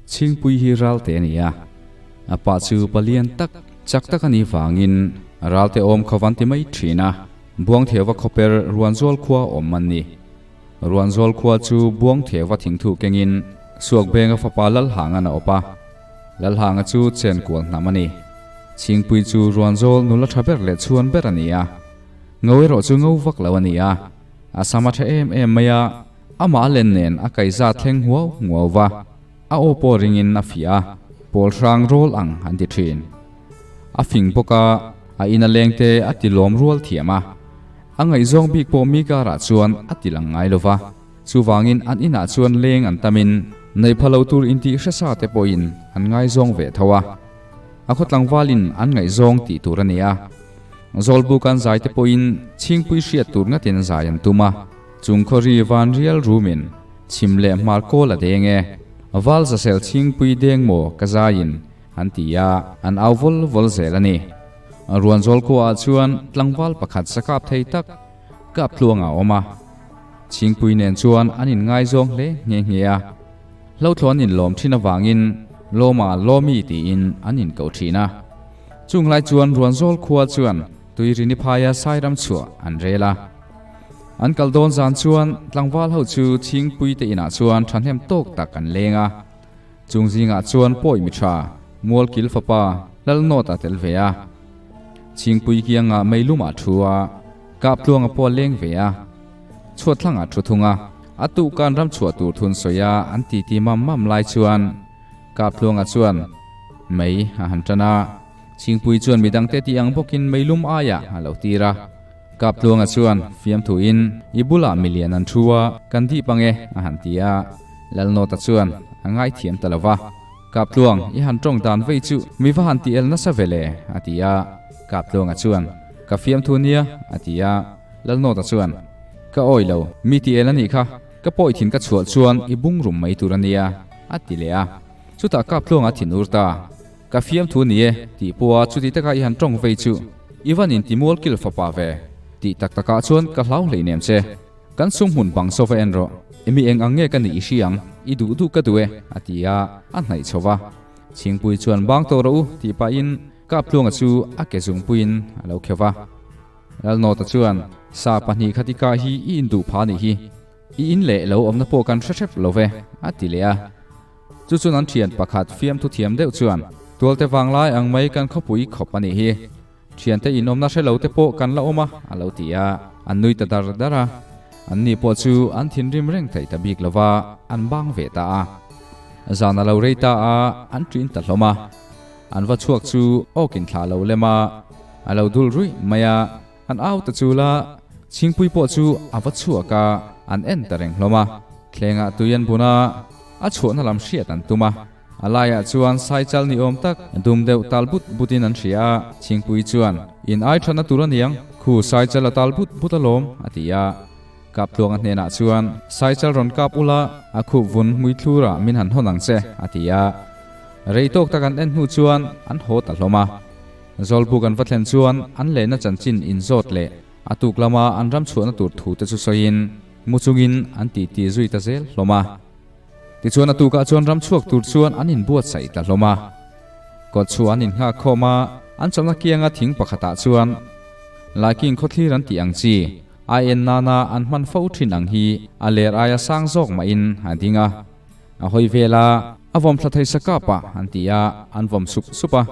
Chhingpui hi Ralte a ni a, a pa chu palian tak, chak tak a nih vangin Ralte awm kho van ti mai thin a, Buangtheuva khawper Ruanzawl khua awm an ni. Ruanzawl khua chu Buangtheuva thingthu kengin Suakbenga fapa Lalhangan a awp a, Lalhanga chu chenkual hnam a ni. Chhingpui chu Ruanzawl nula tha ber leh chhuan ber a ni a, ngo erawh chu ngo vak lo a ni a, a sam a tha em em mai a, Amah len nen a kaiza thleng huau nguau va, a aw pawh ringin a fiah a, pawl hrang rawl ang an ti thin. A fing bawk a, a ina lengte a ti lawm rual thiam a. A ngaihzawng bik pawh mi karah chuan a ti lang ngai lo va, chuvangin an inah chuan leng an tamin neih pha lo tur intih hresa te pawhin an ngaizawng ve tho a. A khaw tlangvalin an ngaihzawng tih tur a ni a, Zawlbuk an zai te pawhin chhingpui hriat tur ngatin zai an tum a. Chung khawri van rial rumin chhim leh hmar kawl a deng e, val zasel chhingpui deng maw ka zaiin an ti a, an au vawl vawl zel a ni. Ruanzawl khuaah chuan tlangval pakhat sakap thei tak kap tluangah a awm a, chhingpui nen chuan an inngaizawng hle nghe nghe a, hlauhthlawn inlawm thin avangin Lawma Lawmi tiin an inkoh thin a. Chung lai chuan Ruanzawl khua chuan Tuirini phaia Sairam chhuah an rel a. An kal dawn zan chuan tlangval ho chu Chhingpui te inah chuan thahnem tawk tak an leng a. Chung zingah chuan pawi mi tha, Mualkil fapa Lalnawt a tel ve a. Chhingpui kiangah meilum ah thu a, Kaptluanga pawh a leng ve a. Chhuatthlang ah thu thung a, a tuhkan ram chhuah tur thun sawi a an titi mam mam lai chuan Kaptluanga chuan mei a han tan a. Chhingpui chuan midangte tih ang bawkin meilum aiah a lo tir a. Kaptluanga chuan fiamthuin, I bulah milian an thu a, kan dip ang e, a han ti a. Lalnawta chuan a ngaithiam ta lo va. Kaptluang, i han tawng dan vei chu mi va han ti el nasa ve le, a ti a. Kaptluanga chuan, Ka fiamthu nia, a ti a. Lalnawta chuan, Ka awi lo, mi ti el a nih kha, ka pawi thin ka chhuah chuan i bung rum mai tur a nia, a ti leh a. Chutah Kaptluanga thin ur ta. Ka fiamthu ni e, tih pawha chuti taka i han tawng vei chu i van inti mual kil fapa ve. Tih tak takah chuan ka hlau hlei nem che. Kan sum hmun bang saw va en rawh. Emi eng ang nge ka nih i hri ang, i duh duh ka duh e, a ti a, a hnaih chho va. Chhingpui chuan bang tawh rawh u, tih pahin Kaptluanga chu a ke zungpuiin a lo kheuh va. Lalnawta chuan, Sa 2 khat i kah hi i induh pha nih hi. I in leh lo awmna pawh kan hre hrep lo ve, a ti leh a. Chu chuan an thian pakhat fiamthu thiam deuh chuan, Tualte vanglai ang mai kan khawpui khawp a nih hi. Thiante inawmna hre lo te pawh kan la awm a, a lo ti a. An nui ta dar dar a. An ni pawh chu an thinrim reng theih ta bik lo va, an bang ve ta a. Zan a lo rei ta a, an ṭin ta hlawm a. An va chhuak chu awkin thlah lo lem a, a lo dul ruih mai a. An au ta chul a, Chhingpui pawh chu a va chhuak a, an en ta reng hlawm a. Thlengah tui an bun a, a chhuahna lam hriat an tum a. A laiah chuan saichal ni awm tak dum deuh tal but butin an hria a, Chhingpui chuan, In ai thatna tur a niang, khu saichal a tal but but alawm, a ti a. Kaptluanga hnenah chuan, Saichal rawn kap ula, a khup vun hmui thlurah min han hawn ang che, a ti a. Rei tawk tak an en hnu chuan an haw ta hlawm a. Zawlbuk an va thlen chuan an lehna chanchin inzawt leh a tuk lama an ram chhuahna tur thu te chu sawiin mu chungin an titi zui ta zel hlawm a. Tichuan a tukah chuan ram chhuak tur chuan an inbuatsaih ta hlawm a. Kawt chu an innghak khawm a, an chawlhna kianga thing pakhatah chuan Laiking khawthlir an tih ang chi, ai en nana an hman fo thin ang hi a ler aia sang zawk mahin a ding a. A hawi vel a, a vawm thla thei sa kap a an ti a, an vawm sup sup a.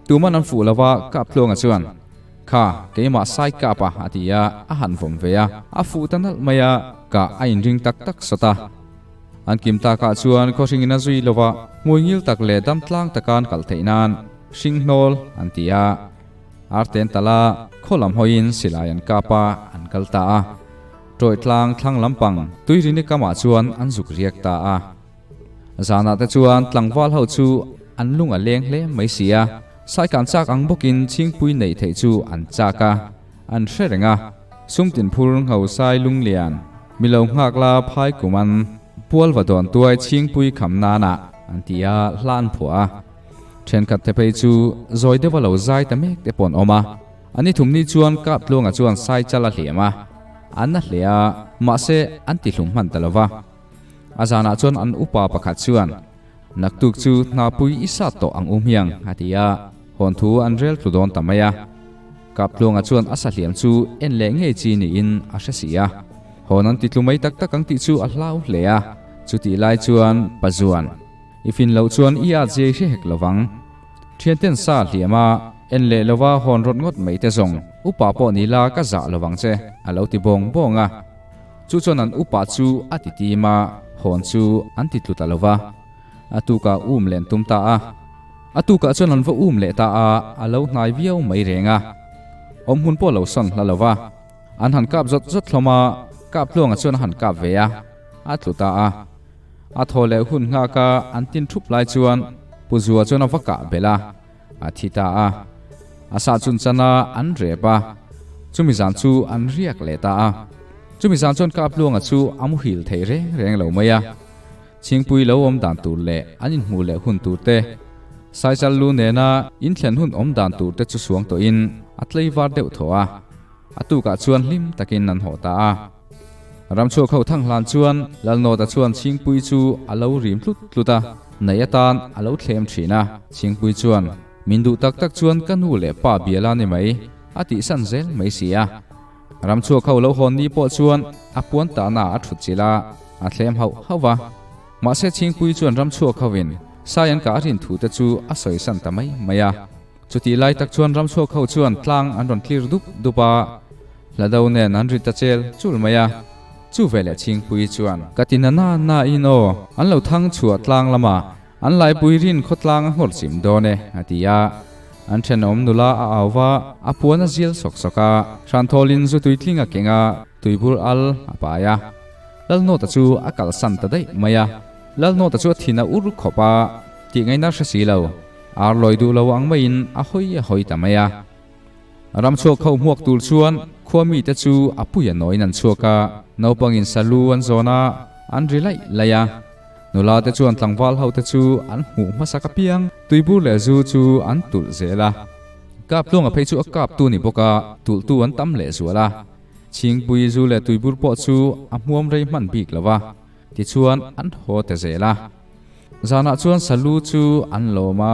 Tuman an fuh lo va, Kaptluanga chuan, Kha, keimah sai kap a, a ti a, a han vawm ve a, a fuh ta nalh mai a, kah a inring tak tak sawt a. An kim takah chuan khawhringin a zui lo va, hmui ngil tak leh dam tlang taka an kal theih nan hringhnawl an ti a. Arten tala khaw lam hawiin silai an kap a, an kal ta a. Tawih tlang thlang lampang tuirini kamah chuan an zuk riak ta a. Zanah te chuan tlangval ho chu an lung a leng hle mai si a, saikan chak ang bawkin chhingpui neih theih chu an chak a, an hre reng a. Sumtin phur ngho sai lunglian, milo nghak la phai kum an pual va dawn tuai chhingpui kham nanah an ti a, hla an phuah a. Thenkhat te phei chu zawi deuha lo zai ta mek te pawh an awm a. A ni thum ni chuan Kaptluanga chuan Saichal a hliam a, an na hle a, mahse an ti hlum hman ta lo va. A zanah chuan an upa pakhat chuan, Naktuk chu hnapui i sat tawh ang u hmiang, a ti a, hawnthu an rel tlu dawn ta mai a. Kaptluanga chuan a sahliam chu en leh ngei chi niin a hre si a, hawn an ti tlu mai tak tak ang tih chu a hlau hle a. Chutih lai chuan Pazuan, I fin loh chuan i at zia i hre hek lovang. Thianten sa hliam a, en leh lova hawn rawt ngawt mai te zawng, upa pawh ni la ka zah lovang che, a lo ti bawng bawng a. Chu chuan an upa chu a ti tim a, hawn chu an ti tlu ta lova. A tukah um leh an tum ta a. A tukah chuan an va um leh ta a, a lo hnai viau mai reng a. Awm hmun pawh lo sawn hla lova. An han kap zawt zawt hlawm a, kap tluangah chuan a han kap ve a, a tlu ta a. A thaw leh hun nghak a, an tin thup lai chuan Pu Zua chuan a va kah belh a, a thi ta a. A sah chun chan a, an rep a, chumi zan chu an riak leh ta a. Chumi zan chuan Kapluanga chu a muhil thei reng reng lo mai a. Chhingpui lo awm dan tur leh an inhmuh leh hun tur te, Saichal lu nena inthlen hun awm dan tur te chu suang tawhin a tlei var deuh thaw a. A tukah chuan hlim takin an haw ta a. Ramchhuak ho thang hlan chuan Lalnawta chuan Chhingpui chu a lo rim tlut tlut a, neih atan a lo thlem thin a. Chhingpui chuan, Min duh tak tak chuan ka nu leh pa bial a ni mai, a tihsan zel mai si a. Ramchhuak ho lo hawn ni pawh chuan a puan tahna a thut chilh a, a thlem hauh hauh va. Mahse Chhingpui chuan Ramchhuak hoin Sai an kah a rin thu te chu a sawisan ta mai mai a. Chutih lai tak chuan ramchhuak ho chuan tlang an rawn tlir dup dup a, hlado nen an ri ta chel chul mai a. Chu veleh Chhingpui chuan. Ka ti na na na in aw, an lo thang chhuah tlang lamah an laipui rin khawtlang a nghawr chim dawn e, a ti a. An thenawm nula a au va, a puan a zial sawk sawk a, hranthawlin zu tuitling a keng a, tuibur al a pai a. Lalnawta chu a kalsan ta daih mai a. Lalnawta chu a thin a ur khawp a, tih ngaihna hre si lo. Ar lawi duh lo ang maiin a hawi a hawi ta mai a. Ramchhuak ho hmuak tur chuan khua mite chu a pui a nawiin an chhuak a, naupangin salu an zawn a, an ri laih laih a. Nula te chuan tlangval ho te chu an hmuh hmasak apiang tuibur leh zu chu an tulh zel a. Kaptluanga phei chu a kaptu ni bawk a, tulhtu an tam leh zual a. Chhingpui zu leh tuibur pawh chu a hmuam rei hman bik lo va, tichuan an haw ta zel a. Zanah chuan salu chu an lawm a,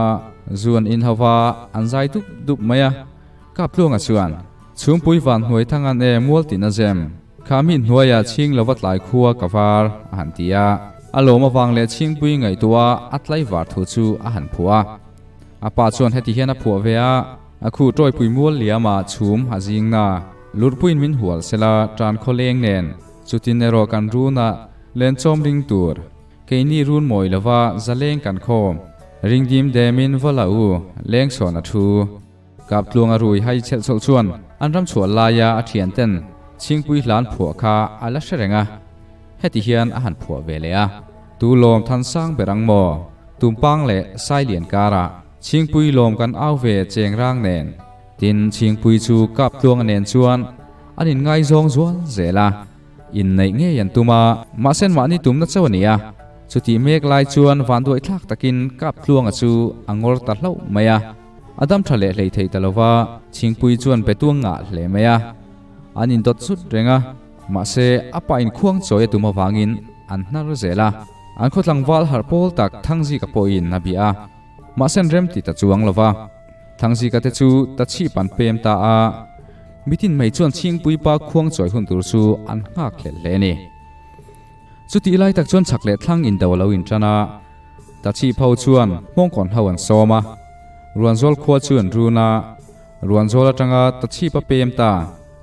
zu an inho va, an zai dup dup mai a. Kaptluanga chuan, Chhungpui van hnuai thang an e mual tin a zem, kha mi hnuaia chhing lova tlai khua ka var, a han ti a. A lawm avang leh chhingpui ngaihtuah a tlaivar thu chu a han phuah a. A pa chuan heti hian a phuah ve a, A khu tawipui mual liama chhum a zing na, lurpuiin min hual sela tan khawleng nen, chutin erawh kan runa lenchawm ring tur. Keini run mawi lova zaleng kan khawm. Ringdim demin va la u, leng sawn a thu. Kaptluanga rui hai chhelh chhoh chuan an ram chhuah laia a thian ten Chhingpui hlan phuah kha a la hre reng a. Heti hian a han phuah ve leh a. Tu lawm than sang ber ang maw? Tumpang leh Sailian karah Chhingpui lawm kan au ve cheng rang nen. Tin, Chhingpui chu Kaptluanga nen chuan an inngaizawng zual zel a. Inneih ngei an tum a, mahse mahni tumna chauh a ni a. Chutih mek lai chuan vanduai thlak takin Kaptluanga chu a ngawr ta hlauh mai a. A dam tha leh hlei thei ta lova, Chhingpui chuan betuang ngah hle mai a. An indawt zut reng a, mahse a pa inkhuang chawi a tum avangin an hnar zel a. An khaw tlangval harh pawl tak Thangzika pawhin a bia a, mahse an rem ti ta chuang lova. Thangzika te chu ta chhip an pem ta a, mitin mai chuan Chhingpui pa khuang chawi hun tur chu an nghak hlelh hle a ni. Chutih lai tak chuan chhak leh thlang indo a lo intan a, ta chhip ho chuan hmawngkawn ho an sawm a, Ruanzawl khua chu an run a, Ruanzawl atanga ta chhip a pem ta.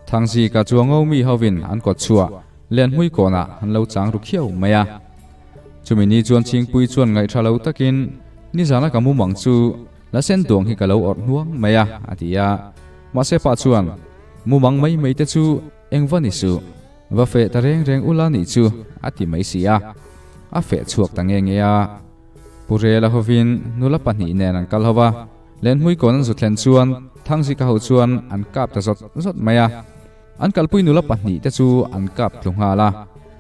Thangzika chu a ngo mi hovin an kawt chhuah Lianhmui kawnah an lo chang ru khiau mai a. Chumi ni chuan Chhingpui chuan ngaihṭha lo takin nizana ka mumang chu La sen duang hi ka lo awrh hnuang mai a, a ti a. Mahse pa chuan, Mumang mai mai te chu eng va ni suh, va feh ta reng reng ula nih chu, a ti mai si a. A feh chhuak ta nge nge a. Pu Rela hovin nula pahnih nen an kal ho va, Lenhmui kawn an zu thlen chuan Thangzika ho chuan an kap ta zawt zawt mai a. An kalpui nula pahnih te chu an kap tlu nghal a,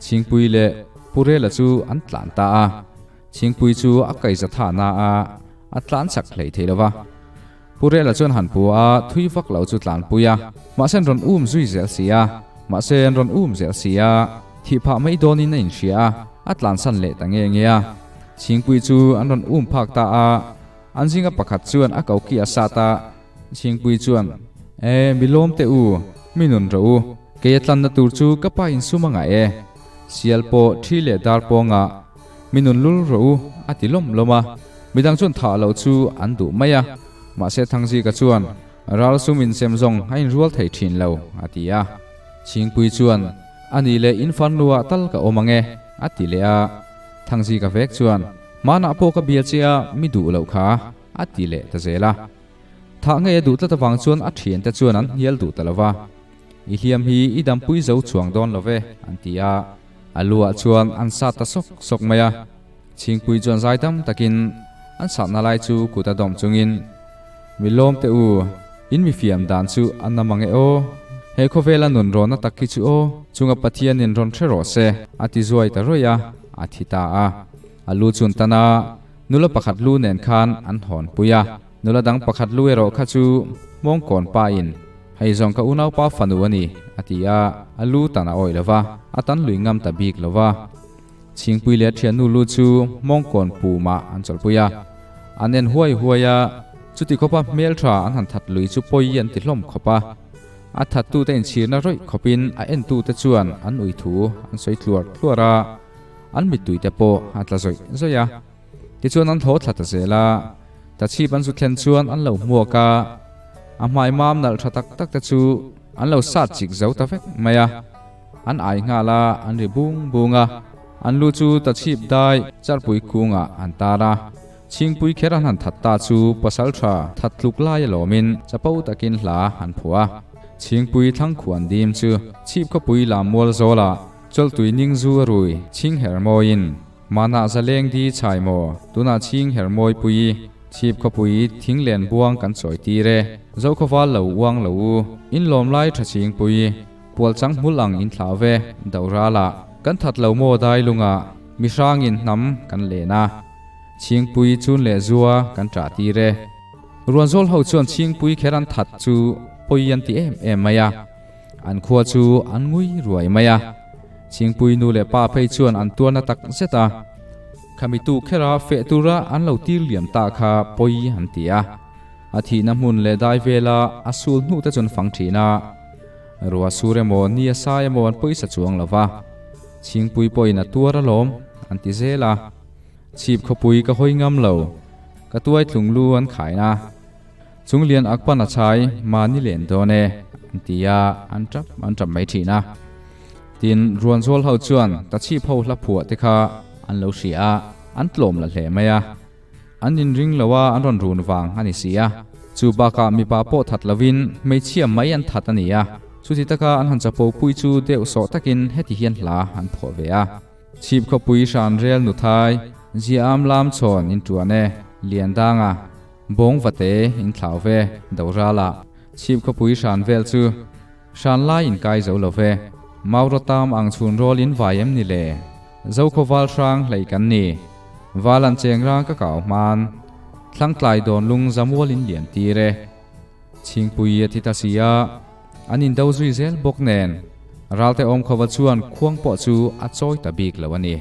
Chhingpui leh Pu Rela chu an tlan ta a. Chhingpui chu a kaihza tha na a, a tlan chak hlei thei lo va. Pu Rela chuan han pu a, thui vak lo chu tlanpui a, mahse an rawn um zui zel si a, mahse an rawn um zel si a, thih phah mai dawnin a inhria a, a tlansan leh ta nge nge a. Chhingpui chu an rawn um phak ta a, an zinga pakhat chuan a koki a sat a, Chhingpui chuan, E, mi lawm teh u, mi nun rawh u, kei a tlanna tur chu ka pa insum a ngah e, sial pawh thi leh dar pawh ngah, Mi nun lul rawh u, a ti lawm lawm a. Midang chuan thah loh chu an duh mai a. Mahse Thangzika chuan, Ral sum insem zawng a inrual thei thin lo, a ti a. Chhingpui chuan, A nih leh in farnu ah tal ka awm ang e, a ti leh a. Thangzika vek chuan, Hmanah pawh ka bia che a, mi duh loh kha, a ti leh ta zel a. Thah ngei a duh tlat avang chuan a thiante chuan an hnial duh ta lo va. I hliam hi i dampui zo chuang dawn lo ve, an ti a. A lu ah chuan an sat ta sawk sawk mai a. Chhingpui chuan zai dam takin an satna lai chu kut a dawm chungin, Mi lawm teh u, in mi fiam dan chu a na mang e aw. He khawvela nun rawnna tak hi chu aw, chunga Pathianin rawn hre rawh se, a ti zuai ta rawih a, a thi ta a. A lu chun tan a, nula pakhat lu nen khan an hawn pui a. Nula dang pakhat lu erawh kha chu Hmawngkawn pa in, Hei zawng ka unaupa fanu a ni, a ti a, a lu tan a awih lo va, a tan lui ngam ta bik lo va. Chhingpui leh a thiannu lu chu Hmawngkawn pumah an chawlhpui a, an en huai huai a, chuti khawpa hmeltha an han that lui chu pawi an ti hlawm khawp a. A thattute inchhirna rawih khawpin a entute chuan an ui thu an sawi tluar tluar a, an mittuite pawh a tla zawih zawih a. Tichuan an thaw thla ta zel a, tachhip an zu thlen chuan an lo hmuak a, a hmai mam nalh tha tak tak te chu an lo sat chik zo ta vek mai a, an ai nghal a, an ri bung bung a, an lu chu tachhip dai charpui kungah an tar a, chhingpui kher an han that ta chu pasal tha that tluk lai alawmin chapo takin hla an phuah a, chhingpui thlangkhuan dim chu chhip khawpui lam mual zawlah chawlhtui ning zu a rui chhing her mawiin. Manah zaleng di chhai maw? Tunah chhing her mawi pui, chhip khawpui thing len buang kan chawi tir e. Zokhawval lo uang lo u, in lawm lai tha chhing pui, pual chang hmul ang in thlah ve, do ral ah. Kan that lo maw dai lungah, mi hrang in hnam kan len a. Chhingpui chun leh zua kan ṭah tir e. Ruanzawl ho chuan chhingpui kher an that chu pawi an ti em em mai a. An khua chu an ngui ruai mai a. Chhingpui nu leh pa phei chuan an tuarna tak zet a. Khami tu khera feh tura an lo tir liam ta kha pawi an ti a. A thihna hmun leh dai vela a sul hnu te chuan fang thin a. Rua sur emaw ni a sa emaw an pawisa chuang lo va. Chhingpui pawhin a tuar alawm an ti zel a. Chhip khawpui ka hawi ngam lo. Ka tuai tlung lu an khaina. Chunglian ak pan a chhai mahni len dawn e, an ti a, an tap an tap mai thin a. Tin, Ruanzawl ho chuan tachhip ho hla phuah te kha an lo hria a, an tlawm la hle mai a. An inring lo a, an rawn run vang a ni si a. Chu bakah mipa pawh that lovin hmeichhia mai an that a ni a. Chuti taka an han chapo pui chu deuh sawh takin heti hian hla an phuah ve a. Chhip khawpui hran rel nuthai, ziaam lam chhawn in tuan e, Liandanga. Bawng vate in thlau ve, Dorala, chhip khawpui hran vel chu hran lai in kai zo lo ve. Maurawtam ang chhun rawl in vai em ni le? Zokhaw val hrang hlei kan ni. Val an cheng rang ka kau hman. Thlangtlai dawn lung zamual in lian tir e. Chhingpui a thi ta si a, an indo zui zel bawk nen Ralte Awmkhawva chuan khuang pawh chu a chawi ta bik lo a ni.